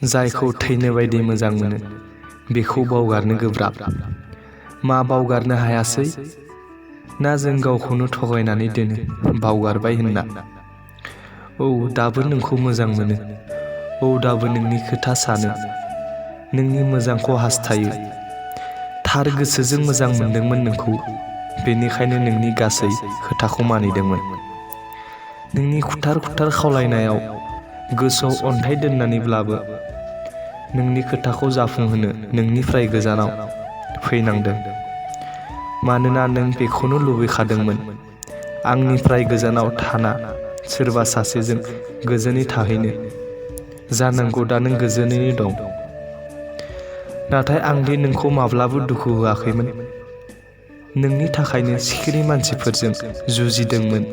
जायखौ थैनो बायदि मोजां मोनो बेखौ बावगारनो गोब्राब। मा बावगारनो हायासै? ना जों गावखौनो थगायनानै दोनो बावगारबाय होनना। औ दाबो नोंखौ मोजां मोनो, औ दाबो नोंनि खोथा सानो, नोंनि मोजांखौ हास्थायो। थार गोसोजों मोजां मोनदोंमोन नोंखौ, बेनिखायनो नोंनि गासै खोथाखौ मानिदोंमोन। नोंनि खुथार खुथार खावलायनायाव गोसोआव अन्थाइ दोननानैब्लाबो नोंनि खोथाखौ जाफुंहोनो नोंनिफ्राय गोजानाव फैनांदों। मानोना नों बेखौनो लुबैखादोंमोन, आंनिफ्राय गोजानाव थाना सोरबा सासेजों गोजोनै थाहैनो। जानांगौ दा नों गोजोनैनो दं। नाथाय आं दि नोंखौ माब्लाबो दुखु होआखैमोन। नोंनि थाखायनो सिखिरि मानसिफोरजों जुजिदोंमोन।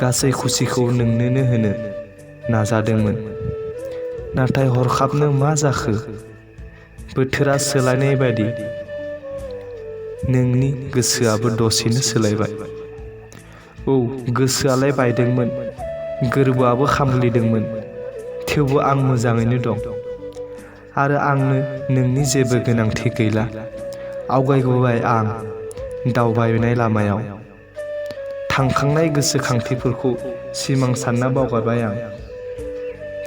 गासै खुसिखौ नोंनोनो होनो नाजादोंमोन। नाथाय हरखाबनो मा जाखो? बोथोरा सोलायनाय बायदि नोंनि गोसोआबो दसेनो सोलायबाय। औ गोसोआलाय बायदोंमोन, गोरबोआबो खामग्लिदोंमोन, थेवबो आं मोजाङैनो दं। आरो आंनो नोंनि जेबो गोनांथि गैला। आवगायबोबाय आं दावबायनाय लामायाव। थांखांनाय गोसोखांथिफोरखौ सिमां सानना बावगारबाय आं।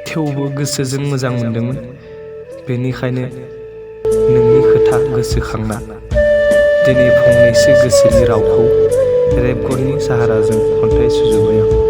थेवबो गोसोजों मोजां मोनदोंमोन, बेनिखायनो नोंनि खोथा गोसोखांना दिनै फंनैसो गोसोनि रावखौ रेबगननि साहाराजों खन्थाइ सुजुबाय आं।